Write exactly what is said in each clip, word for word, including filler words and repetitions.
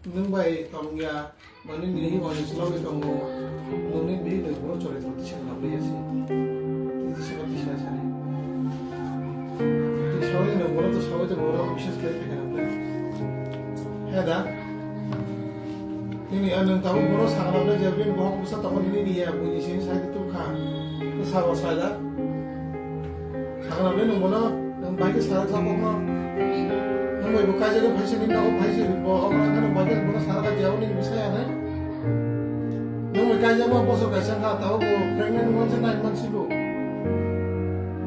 Nwng bai tong ya, mani nini wani slogwi tongo. Nwng ni bihik nwng boro chori tong tisa na bai ya si. Tisa ka tisa sani. Tisa wani nwng boro to sawi to boro bises khlai phai kana bai. He da. Nini a nwng tabuk boro sakna bai je bin bohok busa tong nini ni ya buini sini sai tu kha. To sawa sai da. Sakna bai nwng bono, nwng bai khe sarak sa kokno. Nwng bai bo kaisa khe phaisa ni nogo phaisa bo okra khe nwng bai khe bono sarak ka diya bo ni bwsa ya nai. Nwng bai kaisa ma bosor kaisa kha tao bo pregnant wngma se nine months bo.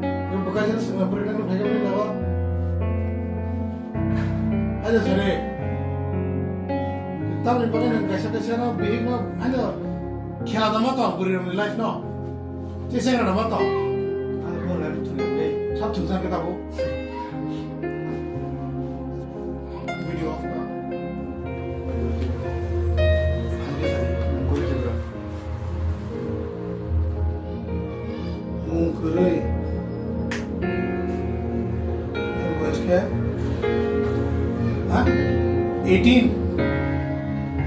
Nwng bo kaisa swngna pregnant phai khe nogo. Aja sare. Tamni bagwi nwng kaisa kaisa no bihik no ano khela dama to bwrwi rokni life no. Che sengra dama to. Ano bo life thung le. Sab thung sang kita bo. Video off ka. Mung kwrwi. Boyos khe? Ha? Eighteen.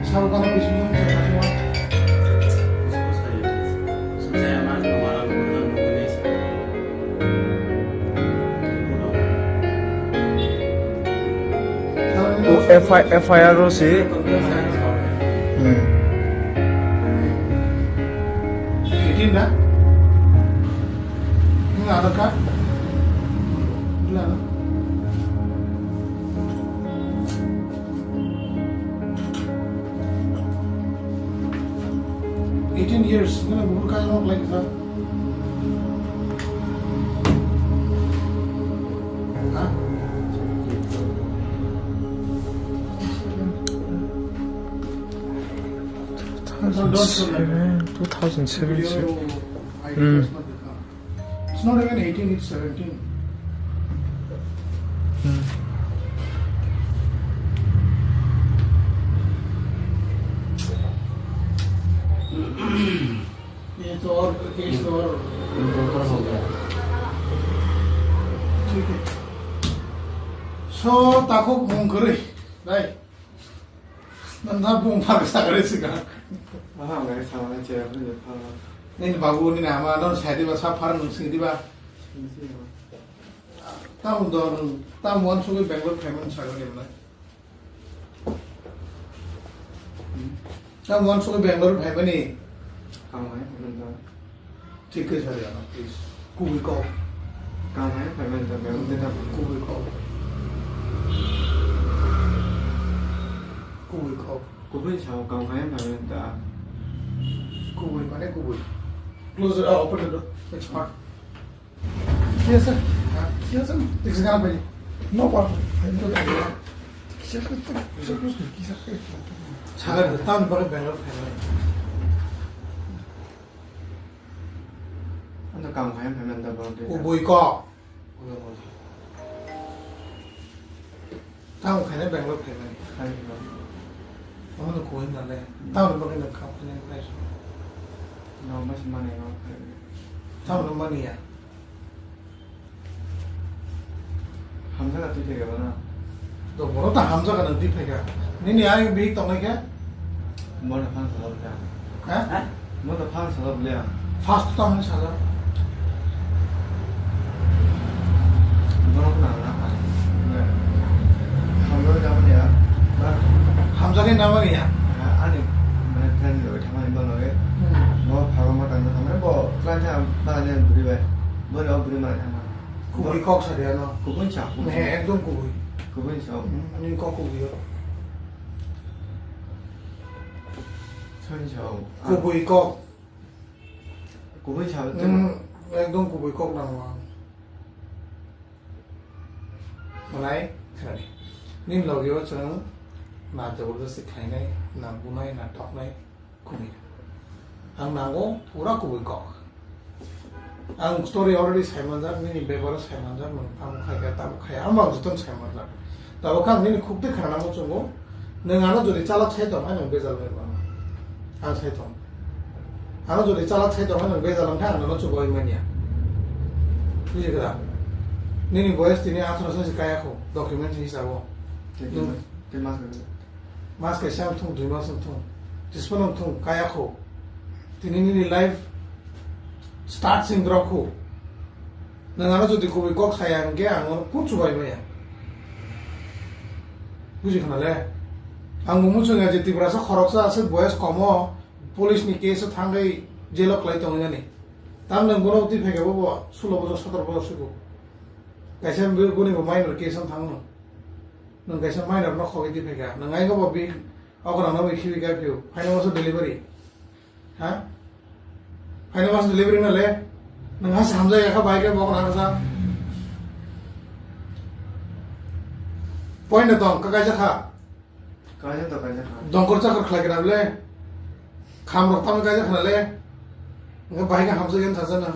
Sabo kano bisi bisi sa sa. F I, F I R o si. Hmm. Eighteen na? Ini ada kan? Bila na? Eighteen years, mana bukan kaya mau lagi kan? Hah? Two thousand seven, two thousand seven. Hmm. It's not even eighteen, it's seventeen. Hmm. ये तो और, केस तो और। ठीक है। So, takhuk mung kwrwi, right? Nang na bung phar sakre sika. Aha, ngai sama na che, apa je phar. Nini babu, nini ama, non sai diba, sa phar nung sing diba. Sing sing. Tam don, tam wan sugui Bangalore phaimani sagani mane. Tam wan sugui Bangalore phaimani. Kam hai, nanda. Thik khe sari ano, please. Kubui kok. Kam hai, phaimani ta, Bangalore ta. Kubui kok. Kubui kok. Kubui sao, kam hai, phaimani ta. Kubui mane kubui. Close the door, open the door. It's hot. Yes, sir. Yes, sir. It's gonna be. No problem. I know that. Yes, sir. Yes, sir. Yes, sir. Sagar, tam bagwi Bangalore phainai. Ano kam khai phainai da bang de. Kubui ko. Tam khai na Bangalore phainai. Khai na. Ano kubui na le. Tam bagwi na kam khai na. No, mas mane no. Tam no mani ya. Hamjaga twi thai gaba na? To bono ta hamjaga nang twi phai kha. Nini ayang bihik tongnai khe? Bono phan sajak le. Ha? Bono phan sajak le. First to tamni sajak. Bono nang na. Hamjaga jabo le ya. Hamjaga ni nama ni ya? Ani mane friend lo thamani bono ge. Hmm. Bo phago ma tang thamani bo klan tha ba ne buri bai. Bo lo buri ma thamani. Kubui kok sa dia no. Kubui sa, kubui. Ne, ekdom kubui. Kubui sa. Hmm, ani kok kubui yo. Sani sa. Kubui kok. Kubui sa. Hmm, ekdom kubui kok nang wa. Malai, khani. Nin logi o chwng na jabardasti khlainai, na bunai, na thoknai. Kubui. Ang nango pura kubui kok. Ang story already saimanjak, nini bebaro saimanjak, nwng tamo khaikha, tamo khaya, amo ang jotono saimanjak. Tabuk ang nini khuk twi khna nango chwngo, nwng ano jodi chalak sai tong, hai nwng bejal bai mano. Ang sai tong. Ano jodi chalak sai tong, hai nwng bejal wngkha, ang nono chubaui manya. Bujikha? Nini boyes tini atharo se kaya kho, document hisabo. Tei, tei, tei mas khe. Mas kaisa wng thung, dui mas wng thung, tisphano wng thung, kaya kho. Tini nini life start sing drop kho. Nwng ano jodi kubui kok saya hwnkhe ang ano kung chubai maya. Buji khna le? Ang bo muchung ya je Tiprasa khoroksa aswk boyes komo police ni case o thangwi jail o khlai tongwi nani. Tamni bono twi phaikha bo sulo bojor sotoro bojor sugo. Kaisa bini bo minor case o thangno. Nwng kaisa minor no khogwi twi phaikha. Nwng ai bo bi okra no bai khibi ka phio. Phaino masa delivery. Ha? Phaino masa delivery na le. Nwng has hamjak ya kha bai khe bo okra sa. Point na tong ka kaisa kha. Kaisa to kaisa kha. Dongkor chakor khlai kha le. Kham rok tam kaisa kha le. Nwng bai khe hamjak ya sa sa na.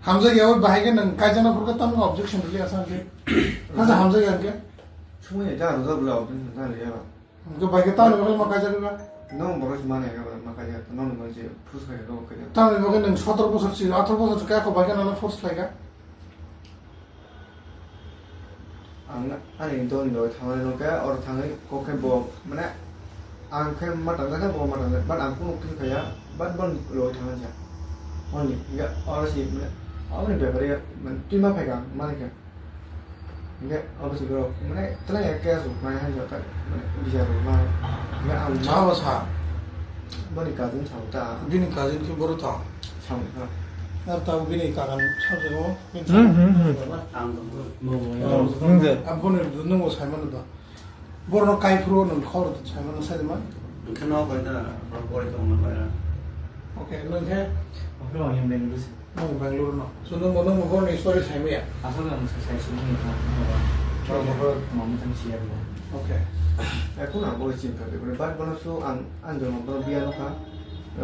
Hamjak ya bai khe nwng kaisa na phur ka tam objection le asa ke. Hasa hamjak ya ke. Sumui ja ro ja bla objection ta le ya. Hwnkhe bai khe tamni bagwi ma kaijak wngkha? Nong borok se mani hwnkhe ma kaijak, nong ni bagwi se force khaijak, nong khaijak. Tamni bagwi nwng sotoro bosor si, atharo bosor si kaya kho bai khe nono force khlaikha? Ang ani dol ni bagwi thangnai nokhe, oro thangwi kok khe bo, mane, ang khe ma tangjak khe bo ma tangjak, but ang kunu khe khaiya, but boni logwi thangna cha. Only, hwnkhe oro si, mane, aboni bepari, mane, twi ma phaikha, mani khe. Hingke obo se borok mane twlang ya case rok nai hai jota mane bichar rok nai. Hingke ang ma bo sa. Boni cousin sa ta. Bini cousin khe boro tong. Sa mo kha. Ar ta bini kakan sa se mo. Hmm, hmm, hmm. Ang bo mo. Oh, hmm, de. Aboni nungo sai mano do. Borno kai phuru nung khor sai mano sai ma. Hingke no koi da, borok bori tong na koi da. Okay, nung khe? Oke, ang yang Bangalore se. Nwng Bangalore no. So nwng bo, nwng bo borni story sai maya? Aswk ang sai, sai sini ni ha. Borok borok tongma mwchang siya bo. Okay. Ekun ang bo chinta de, but bono so ang, ang jono bono biya no kha.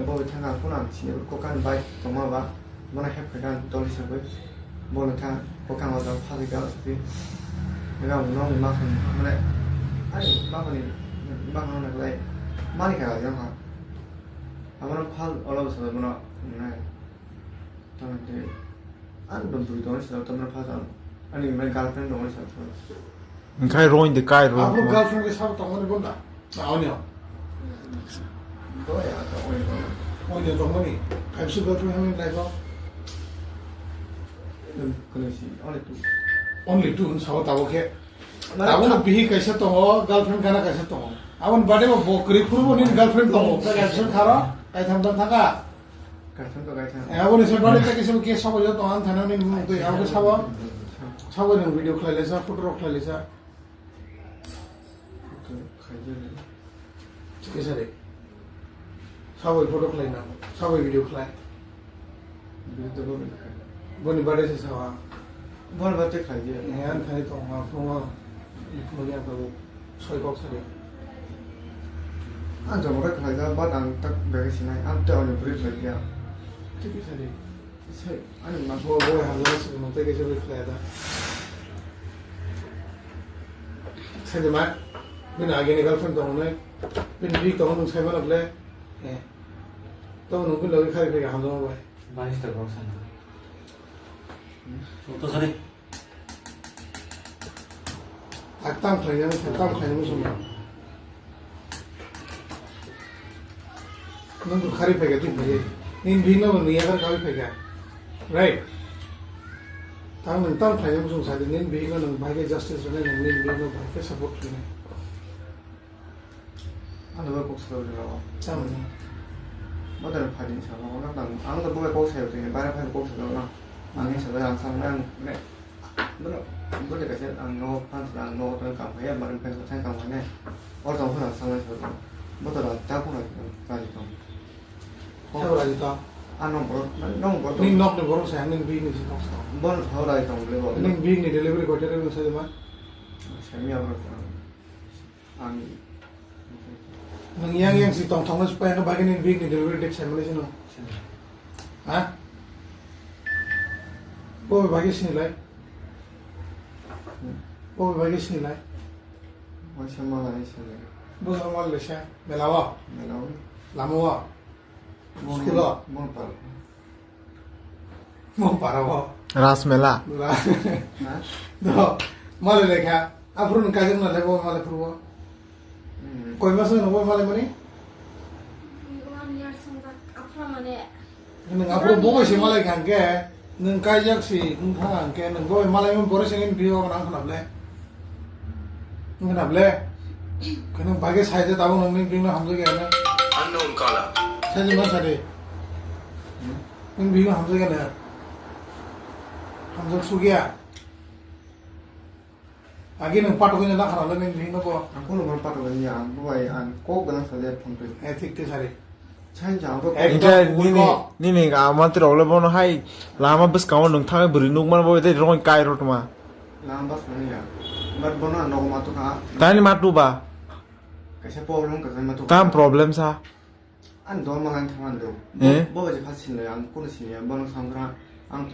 Bo thang ang kun ang sini ko kan bai tongma ba. Bono hep kha kan toli sa bai. Bono thang ko kan wa phali ka sa pi. Nga no ma khan mane. Ai ma khan ni ma khan na lai. Mani kha ya ha. Amano phal ola bwsalo bono nai. Tamante ang dum dui dong sa tamna phal ang ani mai girlfriend dong sa. Engkai roin de kai ro. Abo girlfriend ke sabo tongmani bonda. Na onyo. Do ya to onyo. Onyo tongmani. Kaibsu girlfriend hamin lai ko. Kono si only two. Only two sabo tabo khe. Mane abo no bihi kaisa tongo, girlfriend gana kaisa tongo. Aboni bade bo bo kwrwi phuru bo nini girlfriend tongo. Kaisa kharo, kaitham tong thaka. Kaitham to kaitham. Eh, aboni se bade ta kisa ke sabo yo tong an thana ni mung twi, abo ke sabo. Sabo ni video khlai lesa, photo rok khlai lesa. Khaijak. Kisa de. Sabo photo khlai na, sabo video khlai. Bini to bini khlai. Boni bade se sawa. Boni bade khlai je. Eh, ang khai tong ma, phungo, phungo ya to soi kok sari. Ang jabo khlai ja, but ang tak bagi sinai, ang te oni beri khlai ya. Thik sari. Sai, ani ma bo bo hamjak sini tei kisa beri khlai da. Sai de ma, bini agini girlfriend tong nai, bini bik tong nung sai ma le. Eh. To nung kun lagi khai khai hamjak bai. Baris ta kok sana. To sari. Ak tam khlai yang, tam khlai yang sama. Nung tu khari phai ga tu phai. Nin bino nung ya kar kawi phai ga. Right. Tang nung tam khlai yang sung sadi nin bino nung bai ke justice rene nung nin bino bai ke support rene. Ano bai kok sa rao. Tamo ni. Mo da phai ni sa mo na tang. Ang da bai kok sa rao ni, bai phai kok sa rao na. Ang ni sa da ang sang nang ne. Bono, bono kaisa ang no, phang sa ang no, tang kam phai ya, maring phai sa thang kam phai ne. Or tang phang sa mai sa. Bo to da ta phang sa ta ni tong. Sa ra ji ta. Ano bor, no bor. Ni nok ni bor sa, ni bi ni si nok sa. Bon sa ra tong le bo. Ni bi ni delivery ko delivery sa ma. Sa mi abro. Ang. Nwng yang yang si tong thangna si payang bagini big ni delivery date sai mani sino. Ha? Bo bagi sini lai. Bo bagi sini lai. Waisa malai sini. Bo mal le sa. Melawa. Melawa. Lamawa. School o? Mon paro. Mon paro. Rasmela. Ra-, ha? Do, mali lekha. Aphuru nwng kaijak na thai bo malai phuru bo. Hmm. Koi mas nwng bo malai mani? One year swngjak aphuru mane. Nwng aphuru bo bai se malai khang khe, nwng kaijak si wng thang ang khe, nwng bo bai malai mani bore se nini biyo nang khna ble. Wng khna ble. Khe nwng bage sai je tabuk nwng nini bini hamjak ya na. Unknown caller. Sai je man sadi. Nwng bini hamjak ya na. Hamjak sugya. Agi nwng patok wngya na khana le nini bihik no bo. Ang kono bono patok wngya, ang bo bai ang kok gwnang sa le phone twi. Eh, thik thik sari. Chai jang bo. Ekdom Hingke nini, buko. Nini a mantri rok le bono hai lama bwskango nwng thangwi bwrwi nukmano bo tei rongni kai rw tongma. Lama bwskango ya. But bono ang nogo ma tukha. Tani ma tuba? Kaisa problem kaisa ma tukha. Tam problem sa? Ang dol manang thangmani do. Eh? Bo bai je first sinlai ang kono sinlai ang bono samgra ang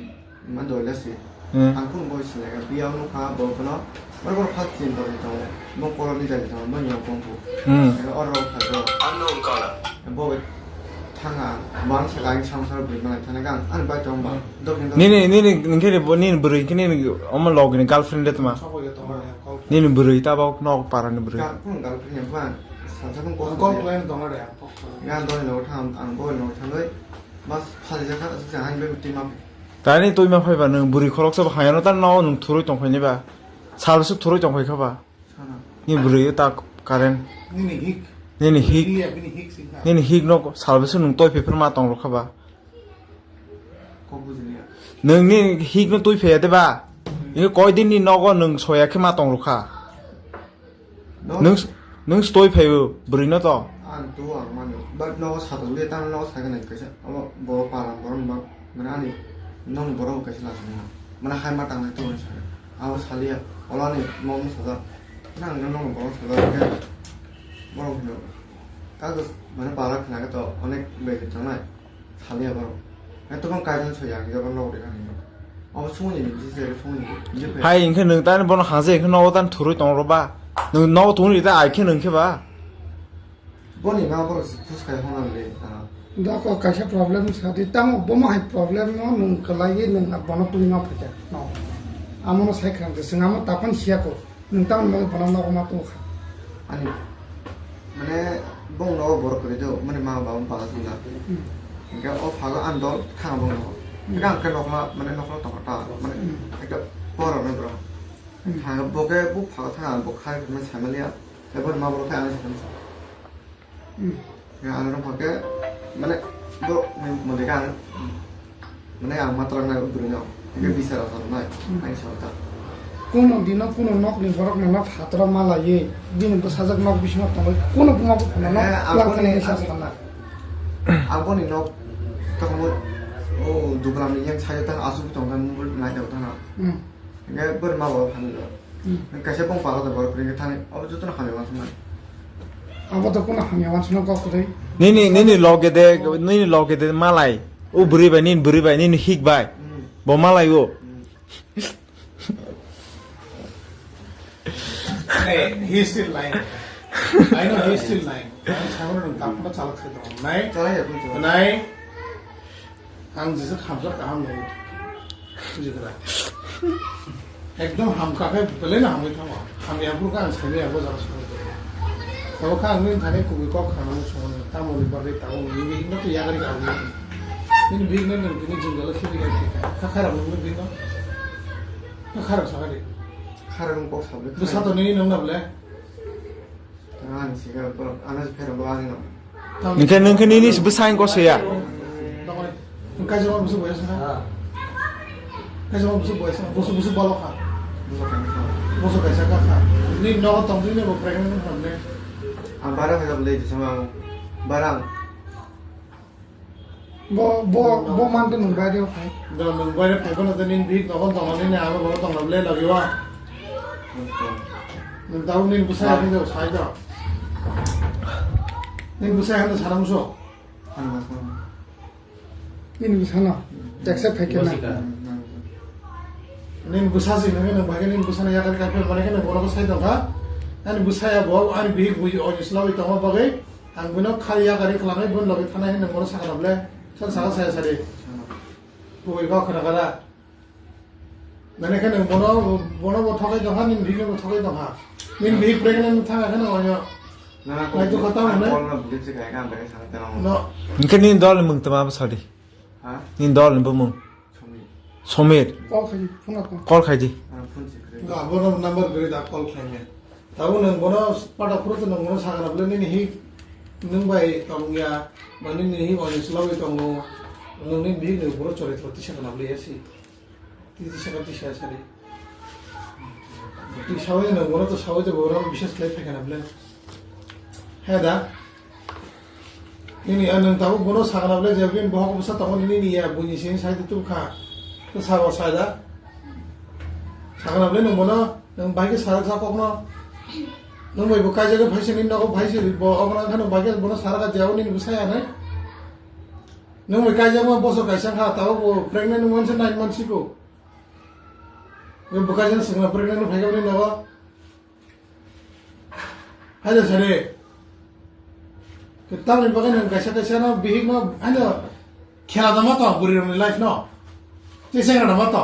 ma dol jasi. Eh? Ang kono bo sinlai ang biya no kha bo kono bor bor first sin bo to mo kolo ni jai to mo nyong kong bu. Hmm. Oro kha do. Unknown caller. Bo bai thanga bang sa ang samsar bri manang thana gang ang bai to ba. Nini, nini, nini, nini, nini bwrwi khe nini omo log ni girlfriend le tma. Nini bwrwi ta ba nok para ni bwrwi. Girlfriend, girlfriend ya ba. Salsa kong kok. Ang kok lain dong ada ya. Gan doi no thang, ang boi no thang doi. Bas phali jaka sa han be twi ma. Tani twi ma phai ba nwng bwrwi khorok sa ba hayano ta no nwng thurui tong phai ni ba. Sal su thurui tong phai kha ba. Sana. Ni bwrwi ta current. Nini hik. Nini hik. Iya, bini hik sing kha. Nini hik no sal su nwng toi phai phai ma tong rw kha ba. Kok bujiliya. Nwng ni hik no twi phai ya de ba. Ni koi din ni nogo nwng soya khe ma tong rw kha. No. Nwng s-, nwng stoi phaio bwrwi no to. Ang tu ang mani. But no sa to le tang no sa gana kaisa. Abo bo para borok ba. Mana ani nong borok kaisa la sa. Mana hai ma tang tu sa. Abo saliya. Ola ni mom sa da. Nang no nong borok sa da. Borok no. Kago mana para khna to onek be tangnai. Saliya borok. Hai to bang kaijan soya ang jabon log de kani. Abo sungni ni bisi se sungni ni. Hai, hingke nwng tani bono hangse hingke nogo tani thurui tong rw ba. Nwng nogo tongri ta ai khe nwng khe ba. Boni ma borok phus khai hona le. Da ko kaisa problem sa di tamo bomo hai problem no nwng kwlai nwng bono twi ma phaikha. No. Amo no sai kham de sing amo tapan siya ko. Nwng tamoni bagwi bono nogo ma tong kha? Ani, mane, bong nogo borok kwrwi do, mani ma baba bala swngjak. Hmm. Hingke o phago ang dol khana bong nogo. Hmm. Hingke ang khe nokla, mane, nokla tongkha ta, mane, hmm, ekta pora rwnai borok. Hmm. Hingke bo khe bo phago thang ang bo khai phai mani sai maliya, tei boni ma borok khe ang sai maliya. Hmm. Ya, ano rok hake, mane, bo, mode ka, mane, ang matwrang nai bwrwi no, hake, hmm, bisa rok nai, hmm, ang sa ta. Kuno dino, kuno nok ni borok no nok hatra ma laiwi, bini bwsajak nok bisingo tongwi, kuno buma bo kuno nok, eh, lang aboni, khe sa sana. Aboni nok, tamo, o, duglam ni yang saya tang asuk tong kan, nai tong tang. Hmm. Hingke bwrwi ma bo hamya. Hmm. Kaisa bong pala da borok kwrwi thani. Abo jotono hamya wansukmani. Abo to kuno hamya wansukna kok kwrwi. Nini, nini loge de, nini loge de malai. O bwrwi bai, nini bwrwi bai, nini hik bai. Hmm. Bo malai o. Hmm. Hey, he's still lying. I know he's still lying. Ang sabono nung tapno chalak se dong. Nai? Chalak ya, kun chalak. Nai? Ang jesa khamjak kaham nai. Bujikha. Ekdom hamkha khe belai no hamwi thango. Hamya phuru khe ang saimaya bo jaga songwi tong. Tabo khe ang nini thani kubui kok khana muchungo nini. Tamoni bagwi tabuk nini bihik no twi yagari kha nini. Nini bihik no nwng tini jwngjalo khibi kha kha kha rok nini bihik no. Kha rok sakha di. Kha rok kok sabli. Bwsa to nini nung na ble. Ang sika borok ano se pherang bo ani no. Hingke nung khe nini bwsai ko soya. Kaisa ma busu boya sana. Kaisa ma busu boya sana. Busu busu balo kha. Busu kaisa. Busu kaisa ka kha. Ni no tong ni bo pregnant ham ne. Ang bara kha le sama barang. Bo, bo, bo man to nwng baire phai. Do nwng baire phai kono to nini bihik nogo tongmani ni abo bo tongna ble lagi wa. Nwng tabuk nini bwsai hwnwi do sai do. Nini bwsai hwnwi sana muso. Nini bwsano. Accept khai khe na. Nini bwsa si nini nwng bai nini bwsano yakar kai phai mane khe nwng bono sai tongkha. Ani bwsai abo ani bihik bui oni slawi tongma bagwi. Ang buino khali ya gari khlangwi buino logi thanai hinwi bono sakha ble. Sal sakha saya sari. Kubui kok khna kara. Nani khe nwng bono, bono bo thokai tongkha, nini bihik no bo thokai tongkha. Nini bihik pregnant thang khe nwng oino. Na, na, nai to kok khata ang hwnwi. Call no bwlwi se kaya, ang bai sana tena. No. Hwnkhe nini dol ni mung tama bwsadi? Ha? Nini dol ni bumung? Somir. Somir. Call khai di, phone call. Call khai di. Ah, phone se kre. Ga, bono number gre da call khai ne. Tabo nwng bono pata phuru to nwng bono sakha na bwle nini hi nwng bai tong ya, ba nini hi onis logwi tongo, nwng nini bihik ni buro chori to tisa kana bwle ya si. Tisa saka tisa sari. Twi sawi nwng bono to sawi to bono bisas khlai phai kana bwle. He da. Nini, ah, nwng tabuk bono sakna bwle je bini bohok bwsa tongo nini ya buini sini sai tubkha. To sabo sai da. Sakna bwle nwng bono, nwng bai khe sarak sa kokno. Nwng bai bo kaijagwi phaisa nini nogo phaisa bo obo nang khe nwng bai khe bono sarak je abo nini bwsa ya nai. Nwng bai kaijagma bosor kaisa kha tabuk bo pregnant nwng mansa nine months siko. Nwng bo kaijagna swkna pregnant nwng phaikha bini nogo. Hai da sare. Tamni bagwi nwng kaisa kaisa no bihik no ano khela da ma to bwrwi rokni life no. Che sengra da ma to.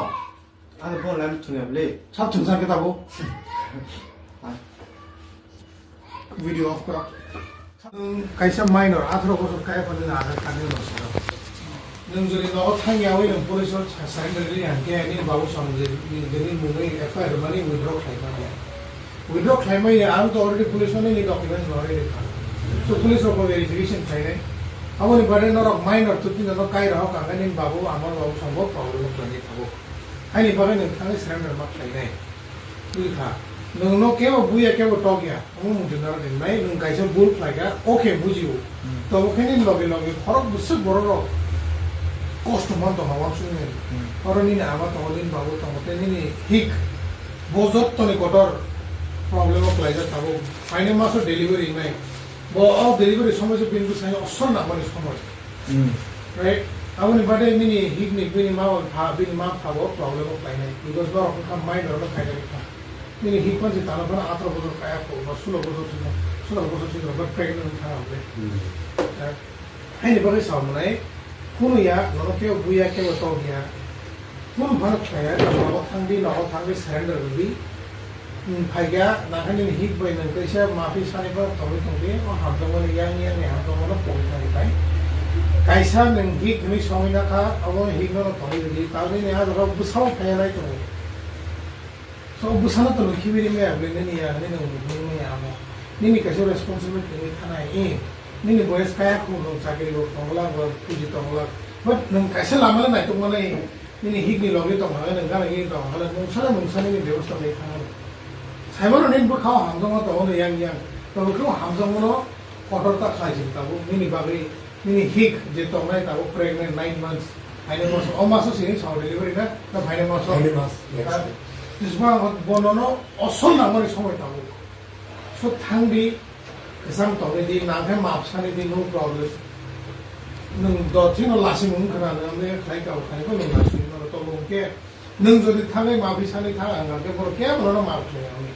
Ani phone line thungya bwle. Sab thungsa khe tabo. Video off kora. Nwng kaisa minor, atharo bosor kaya phano nwng Aadhaar card ni rwchapjak. Nwng jodi nogo thangya wi nwng police o sa-, surrender ri hwnkhe nini babu song je, je nini mungwi F I R rwmani withdraw khlai manya. Withdraw khlai manya, ang to already police o nini documents no rwi rwkha. So police rok bo verification khlainai. Aboni bade norok minor twtwi nono kai rohok hwnkhe nini babu amar babu song bo problem khlainai tabuk. Haini bagwi nwng thangwi surrender ma khlainai. Bwkha, nwngno kebo buya, kebo tokya, omo mungtwi naro rinai, nwng kaisa bul khlaikha, okay, bujio. Hmm. Tobo khe nini loge loge khorok bwswk bororok kosto man tongma wansukmani. Hmm. Oro nini ama tongo, nini babu tongo, tei nini hik, bo jottoni kotor problem o klaijak tabuk. Phaini maso delivery wngnai. Bo o delivery somoi se bini bwsai osol nangmani somoi. Hmm. Right? Aboni bade nini hik ni bini ma pha, bini ma pha bo problem o khlainai. Because norok wngkha minor no khainai kha. Nini hik pansi tano phano atro bojor kaya kho, ba sulo bojor sino, sulo bojor sino, ba pregnant wngkha ang ble. Hmm. Right? Haini bagwi sa mwnai, kunu ya, nono kebo buya, kebo tokya. Kunu phano khlaiya, nogo thangdi, nogo thangdi, surrender rwdi. Hmm, phaikha, nangkhe nini hik bai nwng kaisa mapi sani phano tongwi tongdi, o hamjakmani yang yang ni hamjakmano pogwi thangdi tai. Kaisa nwng hik hwnwi songwi nakha, obo hik nono tongwi rwdi, tabukni nini ah jaga bwsao phaiya nai tongo. So, bwsano to nukhiwi rimaya bwle nini ya, nini nwng nukmani ya amo. Nini kaisa responsibility wngwi thanai, eh, nini boyes kaya khung nwng chakri bo tongla, bo puji tongla. But nwng kaisa lama le naitukmani, nini hikni logi tongkha, nwng gana gini tongkha, nwng sale nwng sale nini bebosta wngwi thanai. Saimano nini bwkhao hamjakma tongo yang yang, to bwkhao hamjakmano kotor ta khlai sini tabuk, nini bagwi. Nini hik je tongnai tabuk pregnant nine months, phainai maso, o maso sini sao delivery na, na phainai maso? Phainai mas, next. Ah, week. Jisma bonono osol nangmani somoi tabuk. So thangdi, kwchang tongwi di, nangkhe maap sani di, no problem. Nwng dotino lasimung khna, nwng khlai kabo khlai kho nwng lasimung no tongbo hwnkhe, nwng jodi thangwi maap sani thang ang khe borok kebono maap khlai ya hwnwi.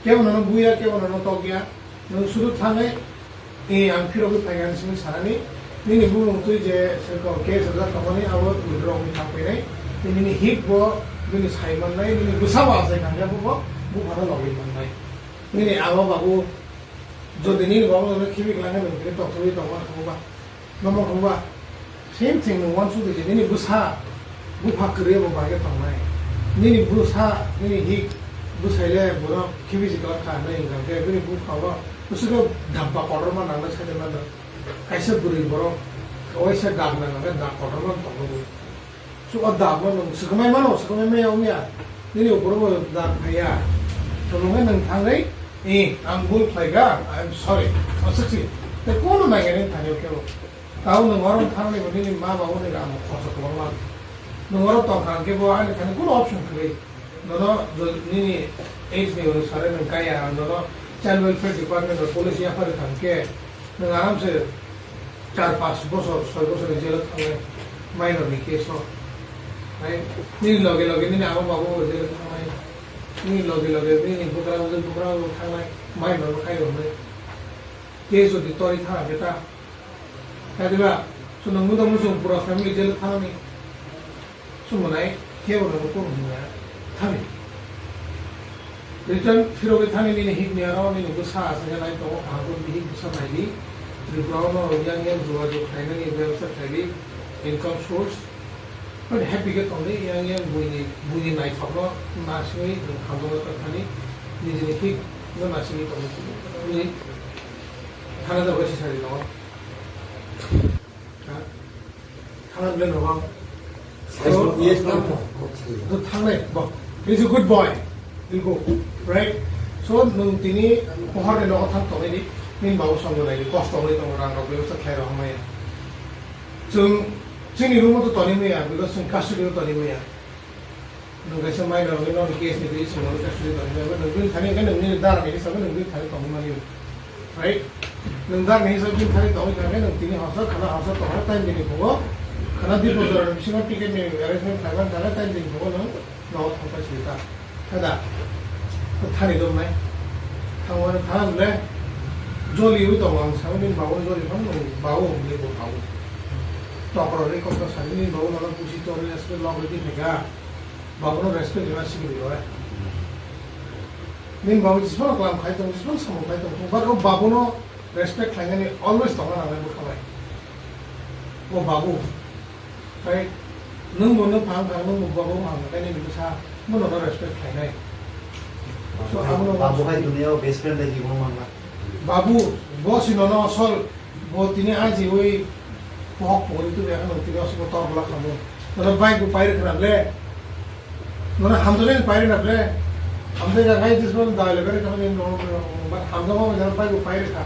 Kebo nono buya, kebo nono tokya, nwng sudu thangwi, eh, ang phirogwi phaikha hinwi sanani, nini bumung twi je swkang case rwjak tongmani abo withdraw wngwi thang phainai, tei nini hik bo bini sai mannai, nini bwsa bo achai thangya bo, bo buphano logwi mannai. Nini abo babu jodi nini babu nono khibi kwlangkhe nwng tini tokthogwi tongma thangba. Nomo wngba, same thing nwng uansuk di je nini bwsa, bupha kwrwi bo bagwi tongnai. Nini bwsa, nini hik, bwsai le borok khibiji kwlak kha hinwi hwnkha khe bini bupha o bwswk khe dabba kotorma nangna sai mano. Kaisa bwrwi borok waisa dag nangna khe dag kotorma tongwi rw. So, o dag no nwng swkangmai mano, swkangmai maya wngya. Nini upor bo dag phaiya. Swkangmai nwng thangwi, eh, ang bul khlaikha, I am sorry. Aswk si. Tei kono nangya nini thani khe bo. Tao nwng oro thangni bo nini ma babu ni rang khorsa kwbangma. Nwng oro tongkha hwnkhe bo ani thani kono option kwrwi. Nono jo-, nini age ni onusare nwng kaya, nono child welfare department o police yaphari thangkhe, nwng aramse char panch bosor, soi bosor ni jail o thangnai, minor ni case o. Hai, nini loge loge nini ama babu bo jail o thangnai, nini loge loge nini bwkra bwswk bwkra bo thangnai, minor bo khai rwnai. Case jodi tori thana khe ta, kadiba, chwng nwng mudok muchung pura family jail o thangnani. Sumonai, Kebo no kunu hwnwi thani. Return phirogwi thani nini hik ni aro nini bwsa aswk khe nai tongo, kaham khe bihik bwsa naidi. Tripura o no yang yang jogajog khlainani bebostha khlaidi, income source. Mane happy khe tongdi, yang yang buini, buini naithokno nasingwi nwng hamjakma tongthani, nijini hik no nasingwi tongdi. Bini thana jagwi sisari tongo. Ha? Thana bwle nogo. Yes, no, yes, no. To thangnai, bo. He's a good boy. He'll go. Right? So, nwng tini pohor ni nogo thang tongwi di, nini babu songwi nai di, kosto wngwi tongo, rang rok bebostha khlai rok hamya. Chwng, chini room o to toni maya, because chwng custody o toni maya. Nwng kaisa minor wngwi nono case ni twi swngo, case ni twi tongwi, nwng bini thani hwnkhe nwng nini dara ni hisab bai nwng bini thani tongwi mani, right? Nwng dara ni hisab bini thani tongwi kha khe nwng tini horsa khana horsa tongkha time bini phugo, khana dui bojor ni bisingo ticket ni arrangement khlaiman kha khe time bini phugo nwng nogo thangpai sidi ta, khe da? Thani dong nai, thangmani thang le joli wi tongo, ang sao nini babu joli phano nwng babu hwnwi bo babu. Tokro ri kok ta sani nini babu nono pusi tori asle log ri di phaikha. Babuno respect rwna simi rw. Nini babu jismano kalam khai tongo, jismano samung khai tongo, but o babuno respect khlainani always tongna nangnai bwkha bai. O babu, khai nwng bo nwng phang phang, nwng bo babu phang phang, khai nini bwsa bono no respect khlainai. So, abono babu hai duniyao best friend hai jibono mangla. Babu, bo si nono asol, bo tini aji oi, pohok pohori tu ya kan tini asol tor bola khamu. Nono bike bo pairi khna ble. Nono hamjani pairi na ble. Hamjai ga ngai dis bon dai le bere khamu ni no, but hamjani ma jana bike bo pairi kha.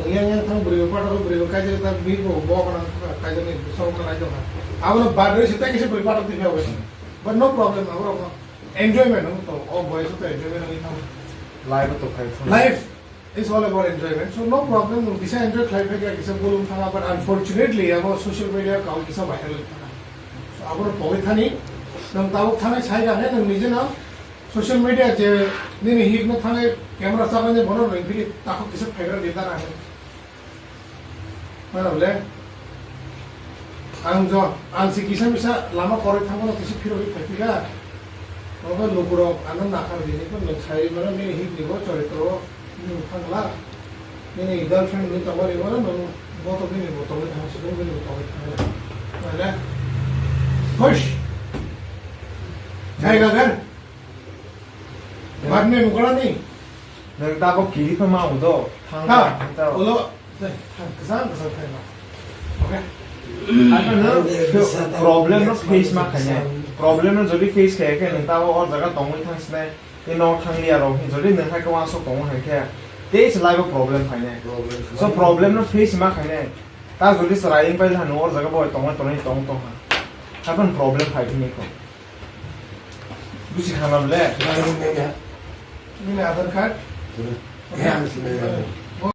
Yang yang thang buri bo patok buri bo kaje ta bi bo bo kana kaje ni so kana jo. Abono badri sita kisi buri patok di ya. But no problem, abo rok no. Enjoyment no to, o boys to enjoyment ni thang. Life to khai thang. Life is all about enjoyment. So no problem, nwng kisa enjoy khlai phaikha, kisa bolong thanga, but unfortunately, abo social media kau kisa viral thanga. So abo no togwi thani, nwng tabuk thani sai kha khe nwng nije no social media je nini hik no thangwi camera chapani bono nwng phili takhuk kisa phaigra di dana. Mano le, ang jo, ang si kisa misa lama koroi thangmano kisa phirogwi phaiphika. Obo lukurok ano nakhar bini phan nwng sai mano nini hik ni bo choritro nwng thangla. Nini girlfriend ni tongmani mano nwng bo to nini bo tongwi thang sukung bini bo tongwi thangla. Mane, hush! Jai gagan! Badme mukarani. Nwng tabok kiri phano ma udo. Thang Ha, thang ta. Ulo. Thang, kwchang, kwchang thang ma. Okay. Ano no problem no face ma khainai. Problem no jodi face khaya khe nwng tabok o jaga tongwi thang sinai. Tei no thang liya rok hin jodi nwng hai kwbang sok tongwi hai khe. Tei se life o problem phainai. Problem So phainai. Problem no face ma khainai. Ta jodi chwrai wng pai le ha, nwng o jaga bo tongwi tongwi tong tong ha. Haikhe problem phai phini kho. Busi khana le. Nini Aadhaar card? Tuna. Okay. Ya, ang sinai ya.